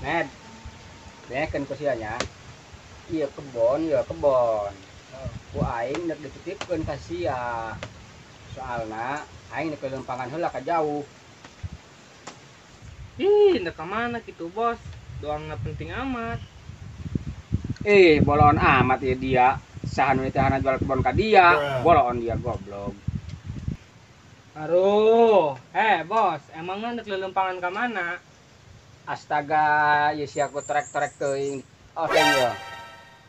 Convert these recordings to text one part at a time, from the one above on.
Ned. Dengekeun ku sia nya. Ieu kebon, ieu kebon. Ku aing nek dititipkeun ka sia. Soalna aing nek lempangan heula ka jauh. Ih, nek ka mana kitu, Bos? Doangna penting amat. Eh, bolon amat ya dia. Saha nu ditahana jual kebon ka dia. Bolon dia goblok. Aduh, bos, emangnya nek lelempangan ka mana? Astaga, ieu sia ku trek-trek teuing. Oh, teuing ieu.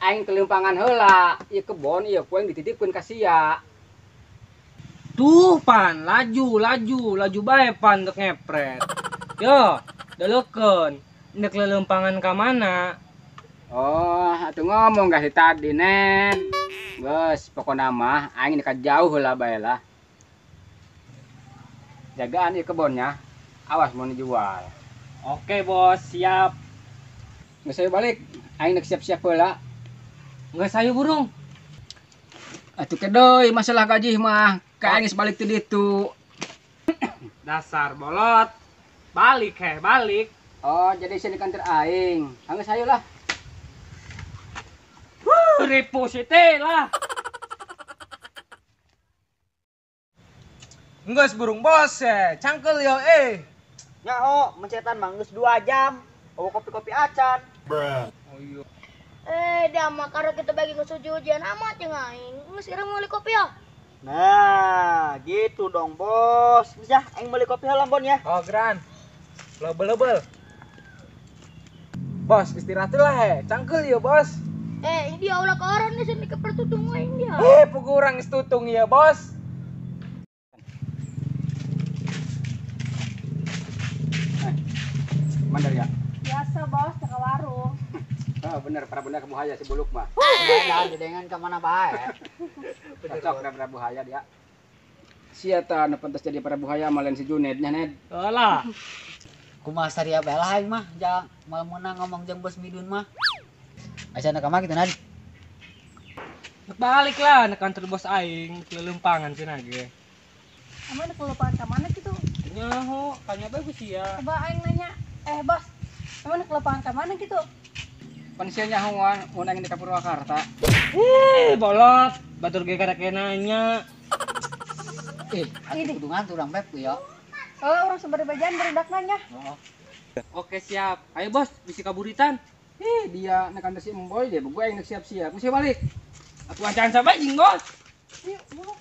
Aing kelempangan heula, ieu kebon ieu ku aing dititipkeun ka sia. Tuh pan, laju, laju, laju bae pan dek ngepret. Yo, deleukeun, nek lelempangan ka mana? Oh, atuh ngomong gak sih tadi, Nen. Geus, pokona mah aing nek jauh heula bae lah. Jagaan ieu kebonnya, awas mau dijual. Oke, Bos, siap. Geus ayo balik, aing nek siap-siap heula. Geus ayo burung. Atuh ke deui masalah gaji mah, ka aing geus balik ti ditu. Dasar bolot. Balik heh, balik. Oh, jadi sini kantor aing. Geus ayo lah. Wuh, ripu siti lah. Geus burung bos cangkel yo eh. Nyaho, mencetan mah geus 2 jam. Bawa kopi-kopi acan. Bruh. Oh iya. Eh, dah mah karena kita bagi geus hujan amat jeung aing. Geus urang meuli kopi ya. Nah, gitu dong, Bos. Geus ya, aing meuli kopi heula Bon ya. Oh, geran. Lebel-lebel. Bos, istirahat lah he. Cangkel yo, Bos. Eh, ini dia ulah ke orang nih sini ke pertutung aing dia. Eh, pugu urang geus tutung ya, Bos. Mandar ya? Biasa, Bos, ke warung. Oh, bener, para benda kebuhaya si buluk mah. Nah, dengan ke mana bae? Cocok para buhaya dia. Sia tah nu pantas jadi para buhaya mah lain si Juned nya, Ned. Alah. Kumaha saria bae lah aing mah, jang moal meunang ngomong jeung Bos Midun mah. Asa na ka mana kitu, Nad? Nek balik lah nek kantor bos aing, lelempangan cenah ge. Emang nek lelempangan ka mana kitu? Nyaho, tanya bae ku sia. Coba aing nanya. Eh, Bos, emang nek lelempangan ka mana kitu? Pan sia nyahoan mun aing di ka Purwakarta. Ih, bolot, batur ge karek nanya. Eh, atuh kudu ngantur urang beb ya. Oh, urang sabari bajaan barudak nanya. Oh. Oke, siap. Ayo, Bos, bisi kaburitan. Ih, dia nek kantor si Emboy deh, gue aing siap-siap. Mesti balik. Atuh acan sampai jeung, Bos. Yuk, buru.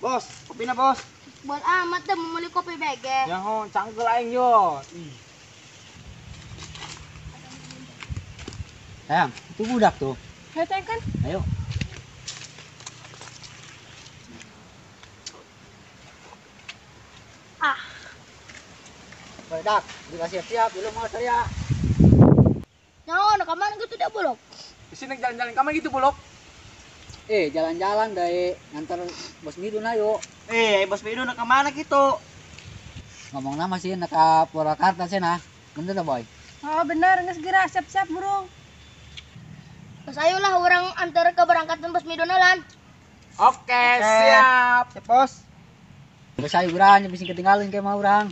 Bos, kopina, Bos. Buat amat dah mau beli kopi bege. Nyaho, cangkel aing yo. Ih. Sayang, itu budak tuh. Ayo, sayang kan? Ayo. Ah. Budak, juga siap-siap, belum mau saya. Nyaho, nak kemana gitu dia bulok? Di sini jalan-jalan kamar gitu bulok. Eh, jalan-jalan dari nganter Bos Midun ayo. Eh, Bos Midun nak kemana gitu? Ngomong nama sih nak ke Purwakarta sih nah. Bener dah, Boy? Oh, bener, geus geura siap-siap burung. Terus ayolah orang antar keberangkatan Bos Midun lan. Oke, siap. Siap, Bos. Geus ayo urang bisa ketinggalan kayak mau urang.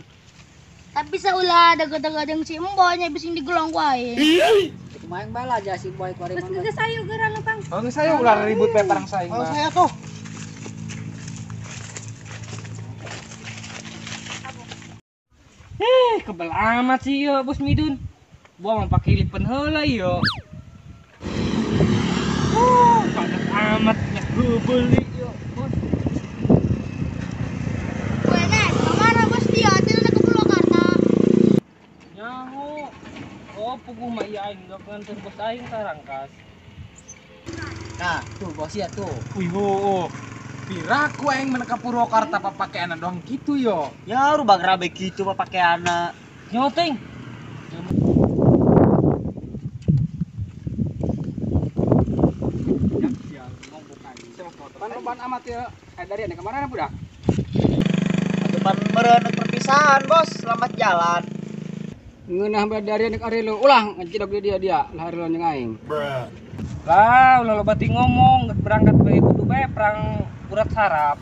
Tapi saulah dagang-dagang si Emboy nya bisa digelong ku aing. Kumaha bae lah aja si Boy kuari mah. Geus ayo geura lempang. Oh, geus ayo ulah ribut bae parang saing mah. Oh, saya tuh. Eh, kebel amat sih yo Bos Midun. Gua mau pakai lipen heula yo. Panas amat nya beli yo, Bos. Weh, Nek, kemana Bos dia? Tidak ke Purwakarta. Nyaho. Oh, puguh mah ieu aing dok nganter bos aing tarangkas. Nah, tuh bos ya tuh. Wih, oh. Piraku aing men ka Purwakarta papakeana doang gitu yo. Ya, rubah grabe gitu papakeana. Nyoting. Pan loban amat ya. Dari ane kemana budak? Atuh pan meureun perpisahan, Bos. Selamat jalan. Ngeunah bae dari ane ari lu. Ulah ngejidok dia dia lah ari lu jeung aing. Bruh. Lah, ulah loba ti ngomong, geus berangkat bae kudu bae perang urat saraf.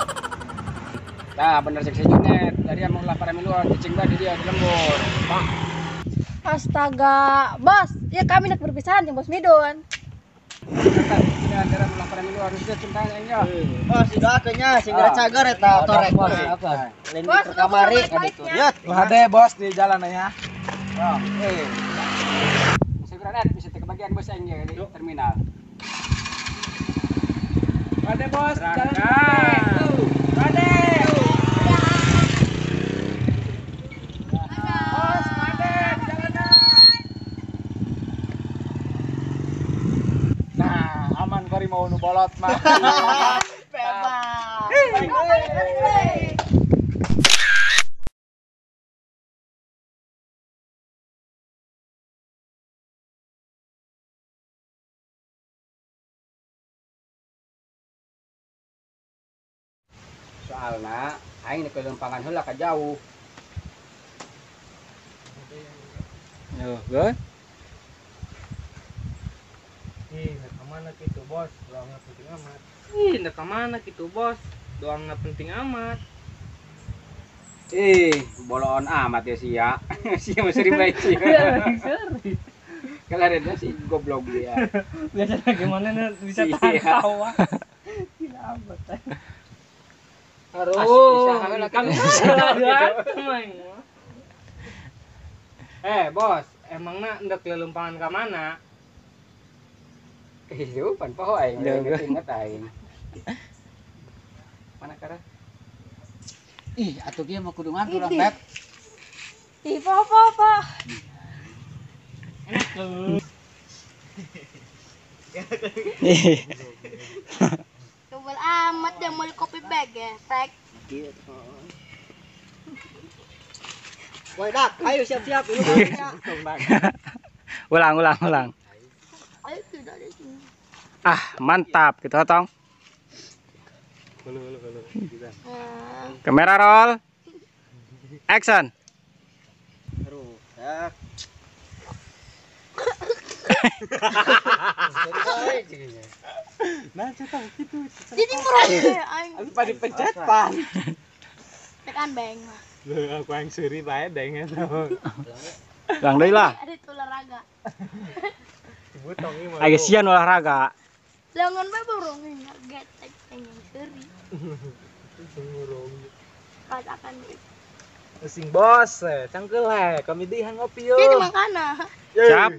Nah, bener cek si Junet. Dari yang mau lapar miluan cicing bae di dia di lembur. Pak. Astaga, bos, ya kami nak berpisahan jeung Bos Midun. Tidak ada lapar miluan sudah cinta aing ya. Bos, didoakeun nya sing geura cager eta torek. Lain di kamari ka ditu. Hade bos di jalan ya. Oh, eh. Bisa granat bisa kebagian bos aing di terminal. Hade bos, jalan. Hade. Bos, hade jalan. Nah, aman kori mau nu bolot mah. Bebas. Soalna aing ke lempangan heula ka jauh. Yo, geus. Ih, nek ka mana kitu, Bos? Doangna penting amat. Ih, nek ka mana kitu, Bos? Doangna penting amat. Ih, boloon amat ya sia. Sia mah seri bae sia. Seri. Kelarinnya si goblok dia. Biasanya gimana nih bisa tahan tawa. Gila amat. Aduh, kan bos, emangna ndek lelempangan ka mana? Itu pan poho aing, inget aing. Mana kara? Ih, atuh kieu mah kudu ngantur urang, Beb. Ih, poho. Enak tuh. Tebal amat yang mau kopi bag ya, tek. Woi dak, ayo siap-siap. Ulang. Ayo tidak di sini. Ah, mantap gitu tong. Kamera roll. Action. Aduh, dak. Nah, cetak gitu. Jadi murah aing. Anu dipencet pan. Tekan beng mah. Lho, aku yang suri bae deng eta. Lang deui lah. Ada itu olahraga. Aya sian olahraga. Lengan bae burung getek yang suri. Rasakan deui. Sing bos, cangkeul he, kami di ngopi yo. Jadi makana. Siap.